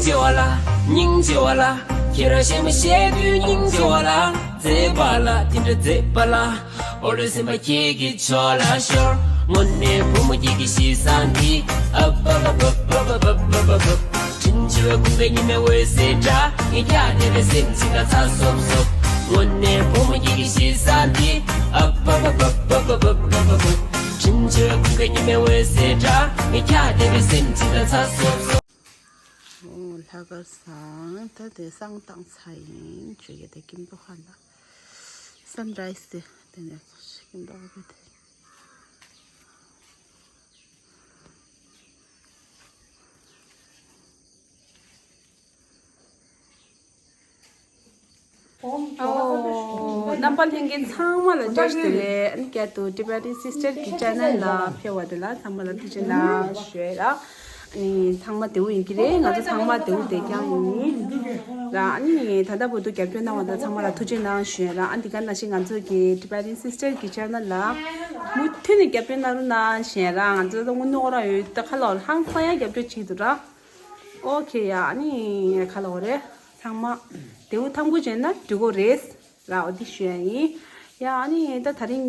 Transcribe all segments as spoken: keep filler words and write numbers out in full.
ཆེ་བ་ལ། སྙིང་རྗེ་བ་ལ། ཁྱེད་རང་གཞན་མ་བཤད་དུས་སྙིང་རྗེ་བ་ལ། མཛེས་པ་ལ་དེ་འདྲ་མཛེས་པ་ལ། འོ་ལོ་སེམས་པ་ཁྱེད་ཀྱི་ཕྱོགས་ལ་ཤོར། དངོས་གནས་བུ་མོ་ཁྱེད་ཀྱི་གཤིས་བཟང་འདི། ཨ་བ་བ་བ། དྲིན་ཆེ་བའི་ཁུང་པའི་ཉི་མའི་འོད་ཟེར་འདྲ། ངས་ཁྱག་བརྡེབས་པའི་སེམས་ཅིག་ལ་ཚ་སོབ་སོབ། དངོས་གནས་བུ་མོ་ཁྱེད་ཀྱི་གཤིས་བཟང་འདི། ཨ་བ་བ་བ། དྲིན་ཆེ་བའི་ཁུང་པའི་ཉི་མའི་འོད་ཟེར་འདྲ། ངས་ཁྱག་བརྡེབས་པའི་སེམས་ཅིག་ལ་ཚ་སོབ་སོབ། ཨོ་ལྷག་དཀར་བཟང་། ད་དེ་བསང་བཏང་ཚར་ཡིན། ཆོས་རྒྱལ་དེ་ཀིམ་ཏོ་ཧ་ལ་སན་རའི་སི་དེ་ནས་ཀིམ་ཏོ་ཧ་གི་དེ། ཨོ། རྣམ་པ་ལྷན་རྒྱས་ཚང་མ་ལ་བཀྲ་ཤིས་བདེ་ལེགས། ཨ་ནི་བསྐྱར་དུ་Tibetan Sister གི་channel ལ་ཕེབས་པ་དེ་ལ་ཚང་མ་ལ་ཐུགས་རྗེ་གནང་ཞུ་ཡ་ལ། ཨ་ནི་ཚང་མ་བདེ་པོ་ཡིན་གྱི་རེད། ང་ཚོ་ཚང་མ་བདེ་པོ་བསྡད་རྐྱང་ཡིན་ར། ཨ་ནི་ད་ལྟ་བར་དུ་རྒྱབ་སྐྱོར་གནང་བ་དང་ཚང་མ་ལ་ཐུགས་རྗེ་གནང་ཞུ་ཡ་ལ། ཨ་འདི་ག་ནང་བཞིན་ང་ཚོ་གི་Tibetan Sister གི་channel ལ་མུ་མཐུད་ནས་རྒྱབ་སྐྱོར་གནང་རོགས་གནང་ཞུ་ཡ་ལ། ང་ཚོ་ད་དངུལ་ནོར་ར་ཡོད། ད་ཁ་ལོ་ཧང་སང་ཡ་རྒྱབ་སྐྱོར་བྱེད་འདུག་ར། ཨོ་ཁེ་ཡ། ཨ་ནི་ཁ་ལོ་རེད། ཚང་མ་བདེ་པོ་ཐང་པོ་བྱས་ན་འགྲིག་གོ་རེད། ར་འོ་དེ་ཞུ་ཡ་ཡིན། ཡ་ཨ་ནི་ད་ད་རིང་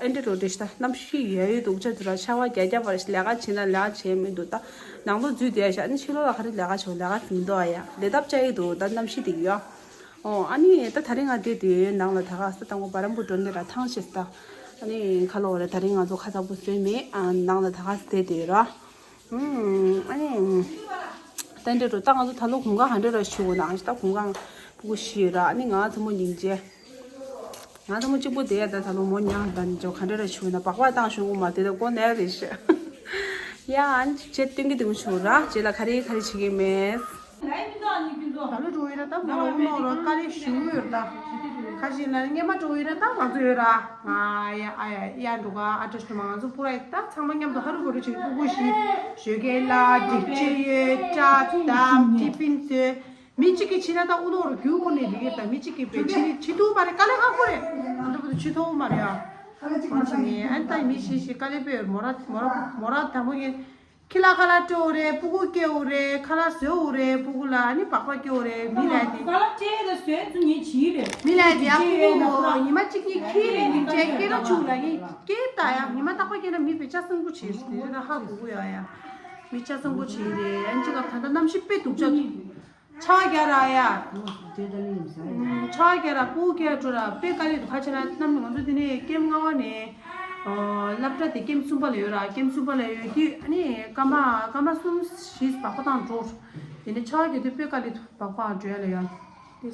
ཨེ་འདྲ་རོ་འདྲ་ཞིག་ད་གནམ་གཤིས་ཡ་ཡོད་འདུག་ཆ་དུ་ར་ཆར་པ་རྒྱག་རྒྱག་པར་ལས་ཀ་བྱེད་ན་ལས་ཀ་བྱེད་མི་འདུག་ད་ནང་ལོགས་འཛུལ་བསྡད་ཤག་ཨ་ནི་ཕྱི་ལོགས་ལ་ག་རེ་ལས་ཀ་བྱེད། ལས་ཀ་མི་འདུག་ཨ་ཡ། ལས་ཐབས་བཅའ་ཡི་འདུག་ད་གནམ་གཤིས་དེ་གི་ཡ། ཨོ་ཨ་ནི་ད་ད་རིང་ང་བསྡད་དུས་ནང་ལ་ད་ག་ས་དང་པོ་བ་རམ་པུ་འགྲོ་འདི་ར་ཐང་ཆད་ད། ཨ་ནི་ཁ་ལོ་བ་ར་ད་རིང་ང་ཚོ་ཁ་ཚ་པོ་བཟོས་མེད། ཨ་ནང་ལ་ད་ག་ས་བསྡད་དུས་ར། ཨུམ། ཨ་ནི། ད་འདྲ་རུ་ད་ང་ཚོ་ད་ལོ་གུང་དཀར་ག་འདྲ་ར་ཞུ་དགོས་ན། ཨ་ནི་ད་གུང་དཀར་ཕྲུ་གུ་བཞི་ཡོད་ར། ཨ་ནི་ང་ཚོ་མོ་སྙིང་རྗེ། ང་ཚོ་མོ་གཅིག་པོ་དེ་ད་ད་ལོ་མོ་ཉང་ད་ནི་ཅོ་ག་འདྲ་ར་ཞུ་ན་སྦག་སྦག་བཏང་ཞུ་དགོས་མ་དེ་ད་ཀོ་ནས་རེད་ཤི། ཡ་ཨ་ནི་ཅེ་སྟོན་གི་དེ་མོ་ཞུ་ར། ཅེ་ལ་ག་རེ་ག་རེ་བྱེད་གི་མེད། ད་ལོ་འགྲོ་ཡོད་ར་ད་མོ་ལོ་ནོ་ར་དཀའ་ལས་ཞུ་ཡོད་ར་ད། ཁ་ཞིག་ན་སྔན་མ་འགྲོ་ཡོད་ར་ད་ང་ཚོ་ཡོད་ར། ང་ཡ་ཨ་ཡ་ཡ་འགྲོ་ག་ཨ་ཏྲ་ཞུ་མ་ང་ཚོ་པུ་ར་ཡི་ད་ཚང་མ་མཉམ་དུ་ཧ་རུ་གོ་རུ་ཆེ་ཕྲུ་གུ་ཞིག་ཞོད་གེ་ལ་སྒྲིག་ཆས་ཡོད་སྐྲ་དམ་ཏི་ཕིན་ཚོས། མི་གཅིག་གིས་ཕྱིན་ན་ད་ཨུ་ནོ་རུ་རྒྱུ་ཁོ་ནས་རིག་གེ་ད་མི་གཅིག་གིས་པའི་ཕྱི་ནས་ཕྱི་ཐུག་མ་རེད། དཀའ་ལས་ཁག་པོ་རེད། ཨ་འདྲ་པོ་ད་ཕྱི་ཐོག་མ་རེད་ཨ། ཨ་ནི་ད་མི་ཞིག་ཞིག་དཀའ་ལས་པོས་མོ་ར་མོ་ར་མོ་ར་དམ་པོ་ཡིན། ཁྱི་ལ་ཁ་ལག་སྤྲོད་དགོས་རེད། སྤུ་གུ་སྐྱེ་དགོས་རེད། ཁ་ལག་བཟོ་དགོས་རེད། སྤུ་གུ་ལ་ཨ་ནི་སྦག་སྦག་སྐྱེ་དགོས་རེད། མི་ལ་དེ། ཁ་ལག་སྤྲད་ད་བཟོས་ཚུ་ཉིན་བྱིས་རེད། མི་ལ་དེ་ཡ་སྤུ་གུ་ཉི་མ་གཅིག་གཉིས་ཁྱི་རེད། ཉིན་བྱས་སྐྱེ་ར་ཆུང་ལ་ཡིན་སྐྱེ་ད་ཡ་ཉི་མ་རྟག་པར་སྐྱེ་ན་མི་དཔེ་ཆ་སང་པོ་བྱེད་ཟེར་ན་ཧ་གོ་གི་ཡོད་ཡ། མི་ཆ་སང་པོ་བྱེད་རེད། ཨ་ནི་གཅིག་ལ་ད་ལྟ་གནམ་གཤིས་དཔེ་སྡུག་ཅག་འདུག་ཆར་རྒྱག་ར་ཡ། ཆར་རྒྱག་ར་སྤུ་གུ་སྐྱེ་འགྲོ་ར་དཔེ་དཀའ་ལས་འདུག་ཁ་ཆེ་ན་གནམ་ང་ཚོ་དེ་ནས་ཀེམ་ལྔ་པ་ནས་སློབ་གྲྭ་དེ་ཀེམ་གསུམ་པ་ལ་ཡོད་ར། ཀེམ་གསུམ་པ་ལ་ཡོད་དུས་ཨ་ནི་སྐར་མ་སྐར་མ་གསུམ་བཞི་སྦག་སྦག་བཏང་འགྲོ། དེ་ནས་ཆར་རྒྱག་དུས་དཔེ་དཀའ་ལས་འདུག་སྦག་སྦག་འགྲོ་ཡ་ལ་ཡ། དེ་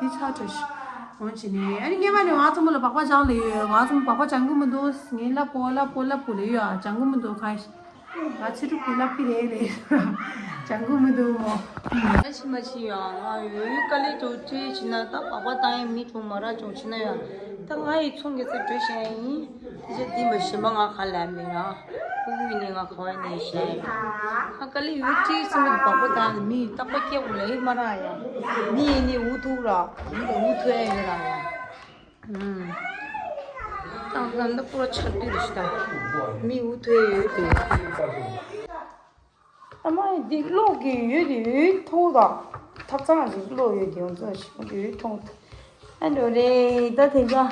དེ་ཆར་བྲོས་ཤི། འོན་ཅི་ནས་ཨ་ནི་སྔན་མ་ནས་ང་ཚོ་མོ་ལ་སྦག་སྦག་སྦྱང་ལེ་ཡོད། ང་ཚོ་མོ་སྦག་སྦག་སྦྱང་གི་མི་འདུག་ངས་ལབ་གོ་ལབ་གོ་ལབ་གོ་ལེ་ཡོད། ཨ་སྦྱང་གི་མི་འདུག་ག་ང་ཚེ་སྒྲུབ་ཀྱིས་ལབ་ཀྱི་རེད་ལེ། སྦྱང་གི་མི་འདུག་མོ། ཨ་ཕྱི་མ་ཕྱི་ཡོང་ང་ཡོད་ཡོད་དཀའ་ལས་འགྲོ་ཁྲིད་ཕྱིན་ན་ད་སྦག་སྦག་བཏང་ཡས་མི་བྱུང་མ་རག་བྱུང་ཕྱིན་ན་ཡང་ད་ང་ཡི་ཚོང་གི་ཚེ་འགྲོ་བཞིན་ཡིན། དེ་ཆ་འདི་མ་གཞན་པ་ང་ག་ལ་མེད་ར། ཕྲུ་གུ་ཡིན་ནི་ང་ག་བ་ནས་བཞིན་ཡིན། ང་དཀའ་ལས་ཡོད་ཁྲིད་སེམས་མེད་སྦག་སྦག་བཏང་ནས་མི་རྟག་པ་སྐྱེ་དགོས་ལེ་མ་རག་ཡ། མི་ཡིན་ནི་འུ་ཐུག་ར་མི་ལ་འུ་ཐུག་ཡ་ཡོད་ར་ཡ། ཨུམ། ཏང་ཏང་ད་པུ་ར་ཆར་དུས་རེད་ཤི་ད། མི་འུ་ཐུག་ཡོད་དེ། ཨ་མ་འདི་གློག་གི་ཡོད་དེ་ཡོད་ཐོང་ད། ཐབ་ཚང་ཞིག་གློག་ཡོད་དེ་ཡོང་ཚོ་ཞིག་འདི་ཡོད་ཐོང་ད། ཨ་འགྲོ་རེད་ད་དེ་འདྲ།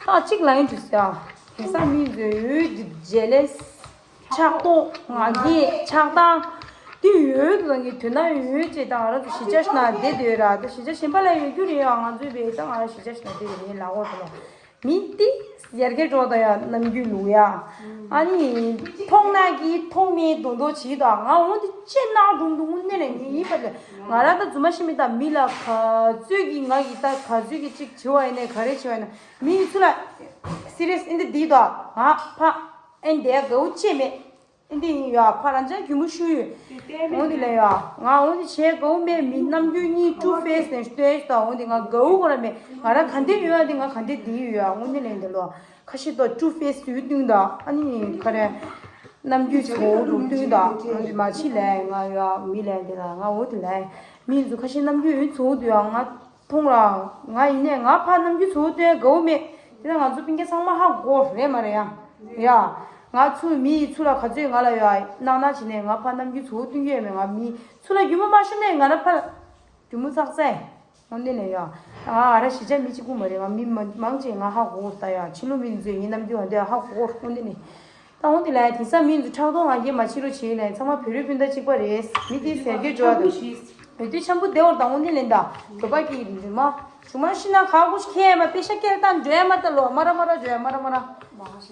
ད་གཅིག་ལ་ཡིན་དུས་ཟེར་ཨ། དེང་སང་མི་ཚོས་ཡོད་དེ་ཇེ་ལེས། ཕྱག་ཏོག་ང་རྒྱལ་ཆགས་སྡང་། དེ་ཡོད་དུ་ལ་ངས་དོན་དག་ཡོད་ཅེས་དང་ང་རང་ཚོ་གཞིས་ཆགས་ཤིག་ན་བསྡད་སྡོད་ར་ད་གཞིས་ཆགས་གཞན་པ་ལ་ཡོད་རྒྱུ་རེད་ཡ། ང་ཚོའི་བས་ད་ང་རང་གཞིས་ཆགས་ཤིག་ན་བསྡད་ཡོད་ངའི་ལག་འོག་ཏུ་ལ་མི་དེ་ཡར་རྒྱས་འགྲོ་ད་ཡ་ནམ་རྒྱུན་ལུག་ཡ། ཨ་ནི་མཐོང་ན་གི་མཐོང་མེད་མདོག་མདོག་བྱེད་ད་ང་འོང་དེ་ཅེ་ནག་འགྲོ་འདུག་དངོས་གནས་ལས་ངས་ཡིན་པ་ལས་ང་རང་ད་རྫུན་མ་ཤི་མི་ད་མི་ལ་ག་ཚོད་ཀྱི་ང་གི་ད་ག་ཚོད་ཀྱི་ཅིག་བྱེད་བ་ཡིན་ནས་ག་རེ་བྱེད་བ་ཡིན་ན་མི་ཡིན་ཚུལ་ལ་སི་རི་ཡས་ཨིན་དེ་དེ་ད་ང་ཕ་ཨེ་འདས་དགའ་བོ་ཅེ་མེད། འདི་ཡིན་ཡ་ཕ་རང་ཅག་རྒྱུ་མོ་ཤུ་ཡོད། འོ་འདི་ལ་ཡ་ང་འོ་འདི་བྱས་དགའ་བོ་མེད། མི་རྣམ་འགྱུར་གཉིས་ཊུ་ཕེ་སི་ནས་སྟོན་ཞིག་དང་འོ་འདི་ང་དགའ་བོ་གོ་ར་མེད། ང་རང་ག་འདི་ཡོད་ཡ་འདི་ང་ག་འདི་འདི་ཡོད་ཡ། འོ་འདི་ལས་འདི་ལོ་ཁ་ཤས་ཏོ་ཊུ་ཕེ་སི་ཡོད་བསྟུན་ད་ཨ་ནི་ཁ་རེ་རྣམ་འགྱུར་ཚོ་འདུག་བསྟུན་ད་འོ་འདི་མ་ཕྱི་ལས་ང་ཡ་མི་ལས་འདི་ལ་ང་འོ་འདི་ལས་མི་ཚོ་ཁ་ཤས་རྣམ་འགྱུར་ཡོད་ཚོ་འདུག་ཡ་ང་མཐོང་ར་ང་ཡིན་ནས་ང་ཕ་རྣམ་འགྱུར་ཚོ་སྟོན་དགའ་བོ་མེད། དེ་ལ་ང་ཚོ་སྤུན་ཀྱག་ཚང་མ་ཧ་གོ་རེད་མ་རེད་ཡ་ཡ། ང་ཚོ་མི་ཡི་ཚུར་ལ་ག་ཚོད་ང་ལ་ཡོད་ཨ་གནང་གནང་བྱས་ནས་ང་ཕར་ནམ་རྒྱུན་ཚོ་བོ་སྟོན་གྱི་ཡོད་མེད། ང་མི་ཚུར་ལ་རྒྱུ་མ་མ་ཤོར་ནས་ང་ར་ཕར་རྒྱུ་མ་ཚག་ཚད་འོ་འདི་ནས་ཡོད། ང་ཨ་ར་གཞིས་ཆགས་མི་གཅིག་པུ་མ་རེད། ང་མི་མ་མང་ཆེ་ང་ཧ་གོ་གོ་ད་ཡོད། ཕྱི་ལོགས་མི་ཚོས་ངའི་ནམ་རྒྱུན་འོ་འདི་ཧ་གོ་གོ་འོ་འདི་ནས། ད་འོ་འདི་ལ་དེང་སང་མི་ཚོ་ཕྲག་དོག་ང་རྒྱལ་མ་བྱེད་རོགས་བྱེད་ལ་ཚང་མ་བོད་རིགས་སྤུན་ཟླ་གཅིག་པ་རེད། མི་དེ་ཟེར་གྱི་འགྲོ་བ་དང་། འོ་དེ་ཆམ་པོ་བདེ་བར་དང་འོ་འདི་ལེན་ད་བོད་པ་གི་རི་མ། ཇུ་མ་ཤི་ན་ཁ་ཁུ་ཤི་ཁེ་མ་པེ་ཤ་ཀེལ་ཏང་འགྲོ་ཡ་མ་ཏ་ལོ་མ་ར་མ་ར་འགྲོ་ཡ་མ་ར་མ་ར།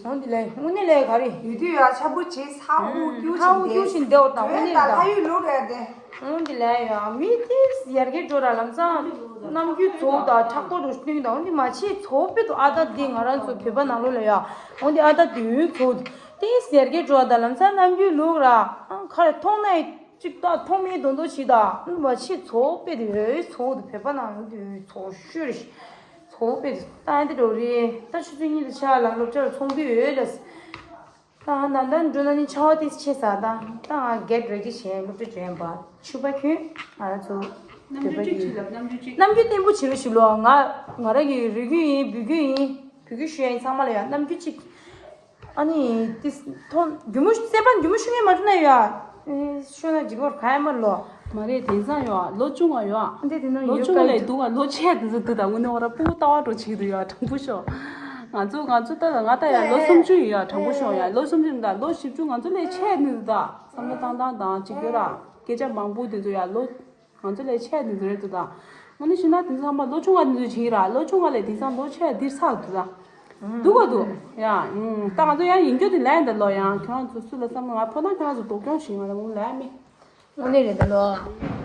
འོ་འདི་ལེ་འོ་ནི་ལེ་ག་རེ། ཡུལ་དུས་ཡ་ཆ་བུ་ཆེ་ས་འུ་ཀྱུ་ཧ་འུ་ཀྱུ་ཞིན་བདེ་བར་དང་འོ་ནི་ད་ལ་ཡུལ་ལོ་རེད་དེ། འོ་འདི་ལེ་ཡ་མི་དེ་ཡར་གེ་འགྲོ་ར་ལམ་སང་ནམ་རྒྱུན་ཚོ་ད་ཁྲག་པོ་རུ་སྟོན་ད་འོ་འདི་མ་ཆེ་ཚོ་པེ་དུ་ཨ་ད་འདི་ང་རང་ཚོ་བོད་པ་ནང་ལོ་ལ་ཡ་འོ་འདི་ཨ་ད་འདི་ཡུལ་ཚོ་དེ་ཡར་གེ་འགྲོ་ད་ལམ་སང་ནམ་རྒྱུན་ལུག་ར་ཁ་རེ་མཐོང་ན་ཅིག་ད་མཐོང་མེད་དོན་དོ་ཞིག་ད་མ་ཆེ་ཚོ་པེ་དུ་ཡོད་ཚོ་དུ་བོད་པ་ནང་ཡོད་དུ་ཚོ་ཤུར་ཤི། ཚོགས་པའི་ཏང་འདི་འགྲོ་རེད། ད་ཆུ་ཚོད་གཉིས་དང་ཕྱེད་ལ་སློབ་གྲྭར་ཚོགས་འདུ་ཡོད་ལ། ད་ང་ད་ལྟ་འགྲོ་ན་ནི་ཆར་པ་ཏིས་ཆེ་ས་ད་ད་ང་གེཊ་རེ་ཌི་བྱས་སློབ་གྲྭ་འགྲོ་ཡིན་པ་ཆུ་པ་ཁྱོད་ང་རང་ཚོ་རྣམ་འགྱུར་གཅིག་བྱེད་ལབ་རྣམ་འགྱུར་གཅིག་རྣམ་འགྱུར་བརྟན་པོ་བྱེད་རོགས་ཞུ་ལོ། ང་ང་རང་གི་རུས་རྒྱུད་ཡིན་འབུ་རྒྱུད་ཡིན་བུ་རྒྱུད་ཞུ་ཡ་ཡིན་ཚང་མ་ལ་ཡ་རྣམ་འགྱུར་གཅིག་ཨ་ནི་ཏིས་ཐོང་རྒྱུ་མོ་སེ་པན་རྒྱུ་མོ་ཤུ་ངེ་མ་ཐུ་ན་ཡ། ཤོ་ན་ཇི་གོར་ཁ་ཡ་མ་ལོ། མ་རེད་དེང་སང་ཡོ་ལོ་ཆུང་བ་ཡོ། འདི་དེ་ན་ལོ་ཡོད་ཆུང་བ་ལས་སྐད་འདུག་བ་ལོ་ཆེ་དེ་ཚོ་འདུག་ད་དངོས་གནས་བ་ར་སྤུ་གུ་ལྟ་བ་འགྲོ་བྱེད་འདུག་ཡ་དྲང་པོ་ཤོ། ང་ཚོ་ང་ཚོ་ལྟ་ད་ང་ལྟ་ཡ་ལོ་སུམ་ཅུ་ཡོད་ཡ་དྲང་པོ་ཤོ་ཡ་ལོ་སུམ་ཅུ་ད་ལོ་བཞི་བཅུ་ང་ཚོ་ལས་ཆེ་འདུག་ད་བསམ་བློ་བཏང་སྟངས་དང་གཅིག་པ་ར་སྐད་ཆ་མང་པོ་དེ་ཚོ་ཡ་ལོ། ང་ཚོ་ལས་ཆེ་འདི་ཚོ་རེད་འདུག་ད། དངོས་གནས་བཤད་ན་དེང་སང་མ་ལོ་ཆུང་བ་འདི་ཚོ་བྱེད་ཀྱི་ར་ལོ་ཆུང་བ་ལས་དེང་སང་ལོ་ཆེ་འདིར་ཚགས་འདུག་ད། འདུག་ག་འདུག་ཡ། ད་ང་ཚོ་ཡང་ཡིན་རྒྱུ་དེ་ལན་ད་ལོ་ཡང་ཁྱོད་རང་ཚོ་སུ་ལ་བསམ་ང་ཕོ་ན་ཁྱོད་རང་ཚོ་སྡུག་གྱོང་ཞིག་ང་ལ་མུ་ལ་མེ། དངོས་གནས་རེད་ད་ལོ།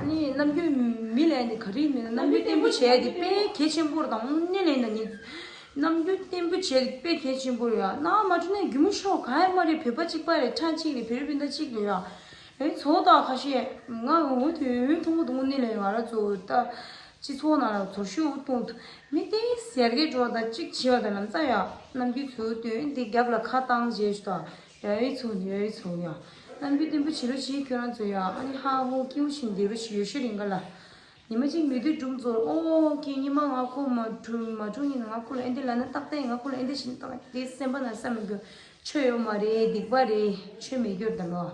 ནི་ནམ་རྒྱུན་མི་ལན་དེ་ག་རེ་མིན་ན་ནམ་རྒྱུན་བརྟན་པོ་བྱས་ཏེ་དཔེ་གལ་ཆེན་པོ་རེད་ད་དངོས་གནས་ལན་ད་ནི། ནམ་རྒྱུན་བརྟན་པོ་བྱས་ཏེ་དཔེ་གལ་ཆེན་པོ་རེད་ཡ་ན་མ་འཁྲུལ་ན་རྒྱུ་མོ་ཤོག་ག་ཡ་མ་རེད་བོད་པ་གཅིག་པ་རེད་ཁྲ་གཅིག་རེད་བོད་རིགས་སྤུན་ཟླ་གཅིག་རེད་ཡ། ཨེ་ཚོ་དང་ཁ་ཤས་ང་འོ་དེ་འོས་ཐུང་ངུ་དུང་ནི་ལས་ང་ར་ཚོ་ད་སྤྱི་ཚོགས་ནང་ལ་ཚོར་ཤུགས་གཏོང་ཐུབ་མི་དེ་ཟེར་གི་འགྲོ་ད་གཅིག་བྱེད་པ་དང་ལམ་སང་ཡ་ནམ་རྒྱུན་ཚོ་དོན་འདི་རྒྱབ་ལ་ཁ་བཏང་བྱས་ཤུ་ད་ཡ་ཨེ་ཚོ་ནི་ཨེ་ཚོ་ཡ་ནམ་རྒྱུན་བརྟན་པོ་བྱེད་རོགས་བྱེད་ཁྱོད་རང་ཚོ་ཡ་ཨ་ནི་ཧ་ཧོ་སྐྱིད་པོ་བྱེད་འདི་རོགས་བྱེད་ཡོད་ཤུ་རིང་ག་ལ། ཉི་མ་གཅིག་མི་དུས་སྒྲུང་ཚོར་ཨོ་ཁྱེད་ཉི་མ་ང་ཁོ་མ་གྲུ་མ་གྲུ་ཉིན་ང་ཁོ་ལ་ཨེ་འདི་ལ་ན་ཏག་ཏག་ང་ཁོ་ལ་ཨེ་འདི་བྱིན་ཏག་དེ་སེམས་པ་ན་བསམ་མི་དགོས་ཆོས་ཡོད་མ་རེད་སྡིག་པ་རེད་ཆོས་མེད་རྒྱུར་ད་ལོ།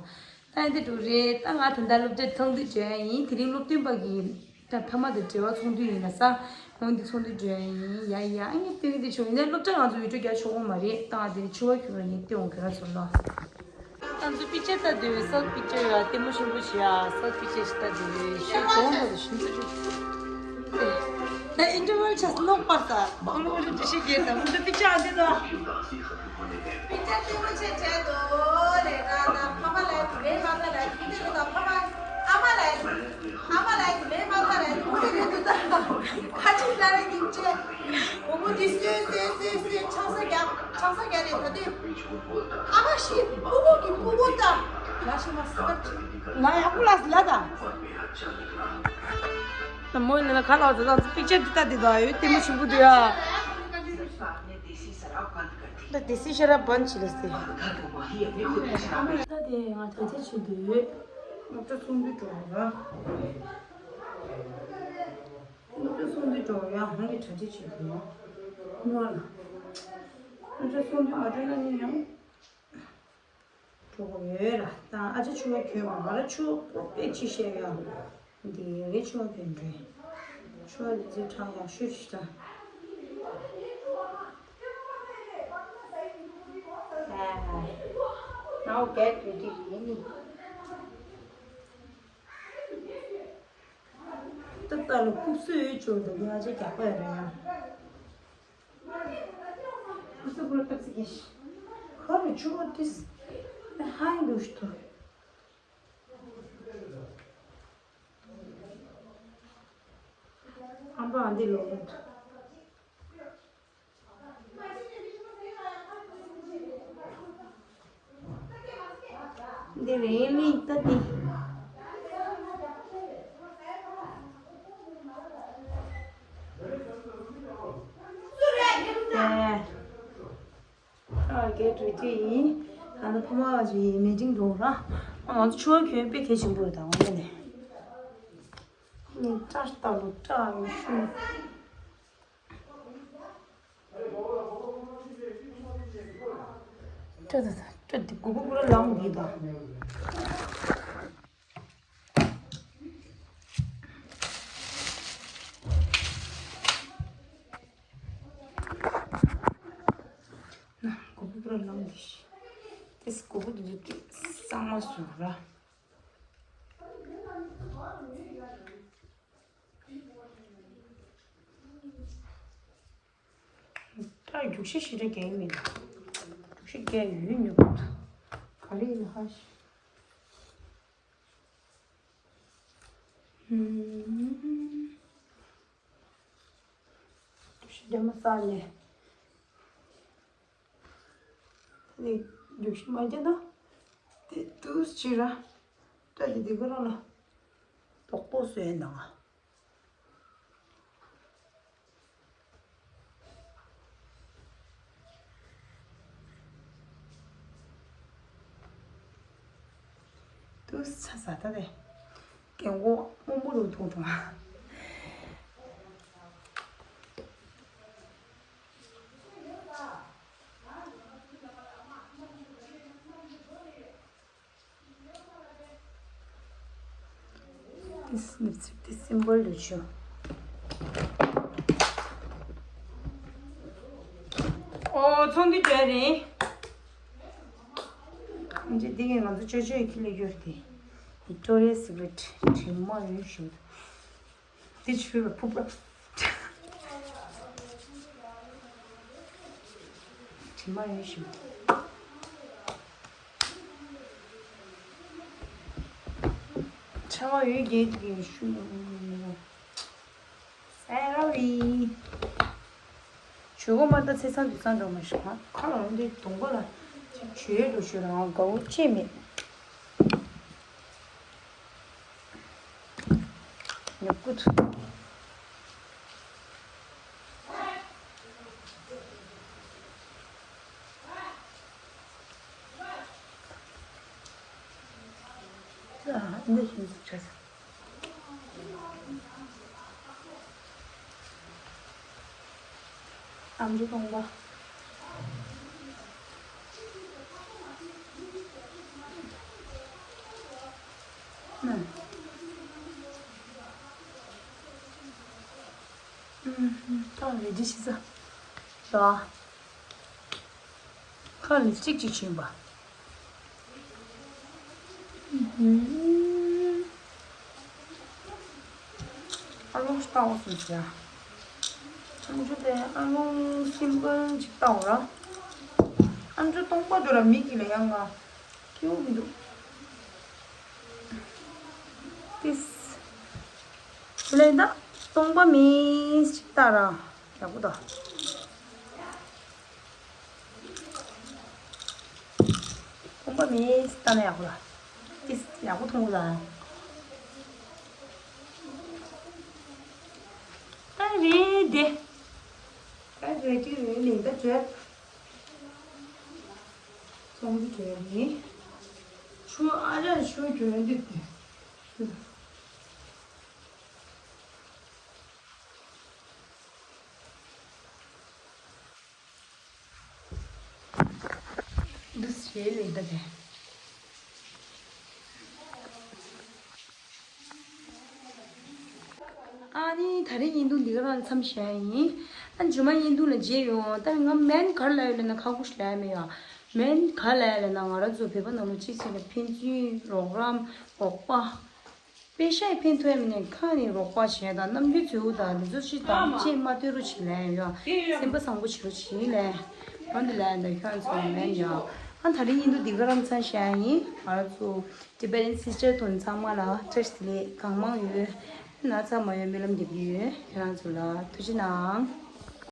ད་ཨེ་འདི་འགྲོ་རེད་ད་ང་ད་ལྟ་སློབ་གྲྭ་ཚོགས་འདུ་བྱས་ཡིན་དེ་རིང་སློབ་སྟོན་པ་གི་ད་ཕ་མ་དང་འབྲེལ་བ་ཚོགས་འདུ་ཡིན་ལ་ས་འོང་འདི་ཚོགས་འདུ་བྱས་ཡིན་ཡ་ཡ་ཨ་ངས་སྟོན་གི་འདི་ཆོག་ཡིན་ན་སློབ་གྲྭ་ང་ཚོ་ཡུལ་གྲུ་རྒྱ་ཆོག་འོང་མ་རེད་ད་ང་དེ་རིང་ཆུ་བ་ཁྱུར་བ་ཡིན་སྟོན་འོང་ཁྱོད་ར་ཚོར་ལོ། ང་ཚོ་པིག་ཅར་ལྟ་དུས་སལ་པིག་ཅར་ཡོད་ལྟད་མོ་ཆེན་པོ་ཞིག་ཡ་སལ་པིག་ཅར་ཞིག་ལྟ་དུས་ཤེས་གོང་དུ་ཤིན་ཏུ་ཆུ། ད་ཨིན་ཊར་ཝལ་ཆགས་སུ་ལོག་པར་ས་ཨོ་ལོ་ཅི་ཤེས་རྒྱལ་དང་ང་ཚོ་པིག་ཅར་འདི་དང་། པིག་ཅར་ལྟད་མོ་ཆེ་ཆེ་དོ་རེ་ར་ད་ཕ་མ་ལ་དུ་རེ་མ་ད་ར་དུ་རེ་ད་ཕ་མ་ཨ་མ་ལ་དུ་ཨ་མ་ལ་དུ་རེ་མ་ད་ར་དུ་རེ་དུ་ད་ཁ་ཅིག་ལ་རེ་ཉིན་ཅེ། བུ་མོ་འདི་སོས་སོས་སོས་སོས་ཆང་ས་རྒྱག་ཆང་ས་རྒྱག་རེད་ད་དུས། ཨ་མ་ཤི་བུ་མོ་གི་བུ་མོ་ད། ང་ཤི་མ་སི་ཀར་ཆི། ང་ཡག་པོ་ལ་སི་ལ་ད། ད་མོ་ཡིན་ན་ཁ་ལ་བ་ད་ད་པིག་ཅར་འདི་ལྟ་འདི་ད་ཡོད་ལྟད་མོ་ཆེན་པོ་འདུག་ཡ། ད་དེ་སི་ཤ་ར་བན་ཆི་ལ་སི། ད་དེ་ང་ད་དེ་ཆི་འདུག་ཡོད། སློབ་གྲྭ་ཚོགས་འདུ་འགྲོ་བ། སློབ་གྲྭ་ཚོགས་འདུ་འགྲོ་ཡ་ཧང་གི་གྲ་སྒྲིག་བྱེད་དགོས་ཡ། སྔོན་ལ། སློབ་གྲྭ་ཚོགས་འདུ་མ་འགྲོ་ན་ནི་ཡང་། འགྲོ་དགོས་ཡོད་ལ་ད་ཨ་ཅག་ཆུ་བ་གྱོན་མ་ང་ར་ཆུ་དཔེ་ཅི་བཤད་ཡ། འདི་རེ་ཆུ་བ་གྱོན་འགྲོ། ཆུ་བ་འདི་ཚོ་གྲང་ཡག་ཤོས་ཤིག་ད། ཨ་ནའོ་གད་དུ་དེ་ཡིན་ནི། ཏག་ཏག་ལ་ཁུག་སོ་ཡོད་ཅོ་འདུག་ཡ་ཅེ་རྒྱག་པ་ཡ་རེད་ཡ། ཁུག་སོ་པུ་ར་ཏག་ཙི་གེ་ཤི། ཁ་རུ་ཆུ་བ་ཏིས། ཧའི་འདུག་ཤི་ཐོ། ཨམ་པ་ཨ་འདི་ལོ་ལོ་ཐོ། འདི་རེད་མིན་ད་འདི། ཨ་གེ་དྲུག་ཅུ་ཡིན། ད་ནི་ཕ་མ་བ་ཅིག་མི་ཏིང་འགྲོ་ར། ང་ཚོ་ཆུ་བ་གྱོན་དཔེ་གལ་ཆེན་པོ་རེད་ད་ངོ་མ་ནས། ནི་སྐྲ་ལྟ་བུ་སྐྲ་ཡོད་ཤུ། སྐྲ་ད་ད་ ད་འདི་གུ་གུ་ར་ལངས་འདི་དང་། ན་གུ་གུ་ར་ལངས་འདི་ཤི། ཏེས་གུ་གུ་འདི་འདི་གསང་མ་སུ་ར། ད་རྒྱུགས་ཤི་ཤི་རེ་རྒྱག་མིན། རྒྱུགས་ཤི་རྒྱག་ཡུན་ཉུག་ག་རེ་ཡིན་ཧ་ཤི། ཧུམ། རྒྱུགས་ཤི་རྒྱག་མ་ས་ནས། ནི་རྒྱུགས་ཤི་མ་རྒྱག་ན། དེ་དུས་ཕྱི་ར། ད་དེ་དེ་ག་རང་ལ། དོག་པོ་བཟོས་ནང་། དུ་ས་ས་ད་དེ། རྒན་གོག་སྔོན་པོ་རུ་ཐུང་ཐུང་། This lipstick, this simple to show. ཨོ་ཚོང་འདུས་བྲལ་རེད། འདི་འདི་གིན་ང་ཚོ་ཅོ་ཅོ་ཡི་ཁྱི་ལས་ཡོད་དེ། Victoria's Secret དྲི་མ་ཡོད་ཞུ། འདི་ཆུ་ལ་ཕུབ་པ། དྲི་མ་ཡོད་ཞུ། ཆ་བ་ཡོད་རྒྱས་ཀྱི་ཤུ། སེ་ར་བི། ཇུས་གོ་མ་ད་ཚེ་ཚང་དུ་ཚང་འགྲོ་མ་ཤོག་ཁ་ལ་འདི་གདོང་པ་ལ་ཅིག་བྱོས་འགྲོ་ཤོད་རང་དགའ་བོ་ཅེས་མེད། ཉོབ་ཀུ་ཐུ། ཨ་འདི་བཞིན་དུ་བྱས། ཨམ་ཅོག་སྟོང་པ། ཨུམ། ཨུམ། ཐོག་ལས་ཀྱི་ཤི་ས། ལོ། ཁ་ལིབ་སི་ཊིག་ཅིག་བྱིན་པ། ཨུམ། ཨ་ལོང་ལྟ་བ་སོང་ཟེར། ཨམ་ཅོག་དེ་ཨ་ལོང་སིམ་པལ་ཅིག་ལྟ་བ་ར། ཨམ་ཅོག་སྟོང་པ་འདུག་ར་མིག་གི་ལ་ཡང་ང་སྐྱིད་པོ་མི་འདུག་ཏིས། ལས་ད་སྟོང་པ་མིན་ཅིག་ལྟ་ར། ཡག་པོ་འདུག་སྟོང་པ་མིན་ལྟ་ན་ཡག་པོ་ལ། ཏིས་ཡག་པོ་མཐོང་གི་ལ། ད་རེད་དེ། ད་རེད་ཀྱི་རེད་ལིང་ད་བྱས། ཚོང་འདུས་བྲལ་ནས། ཆུ་ཨ་ཅག་ཆུ་གྱོན་འདི་དེ། འདི་ཞེས་ལེགས་ད་དེ། ཨ་ནི་ད་རེས་བརྙན་ཐུང་འདི་ག་རང་མཚམས་བཞག་ཡིན། ཨ་མཇུག་མ་བརྙན་ཐུང་ལ་མཇལ་ཡོང་། ད་ང་སྨན་ག་རེ་ལབ་ཡོད་ལབ་ན་ཁག་པོ་ཞིག་ལབ་ཡ་མེད་ཡ། སྨན་ག་རེ་ལབ་ཡ་ལབ་ན་ང་རང་ཚོ་བོད་པ་ནང་ལོགས་གཅིག་བྱས་ན་ཕན་ཚུན་རོགས་རམ་རོགས་པ། པེ་ཤག་ཕན་ཐོགས་ཡ་མིན་ནས་ཁ་ནས་རོགས་པ་བྱས་དང་རྣམ་འགྱུར་འཚོལ་དང་འདི་ཚོ་ཞིག་དང་ཅེས་མ་ལྟོས་རོགས་བྱེད་ལབ་ཡ་ཡོད། སེམས་པ་བཟང་པོ་བྱེད་རོགས་བྱེད་ལབ། འོན་ཏེ་ལབ་ཡ་འདི་ཁྱོད་ཚོ་སྨན་ཡ། ཨ་ད་རེས་བརྙན་ཐུང་འདི་ག་རང་མཚམས་བཞག་ཡིན། ང་རང་ཚོ་Tibetan sister དང་ཚང་མ་ལ་བཀྲ་ཤིས་བདེ་ལེགས། གང་མང་ཡོད་ན་ཚ་མ་ཡོད་སྨོན་ལམ་འདེབས་ཀྱི་ཡོད། ཁྱེད་རང་ཚོ་ལ་ཐུགས་རྗེ་གནང་།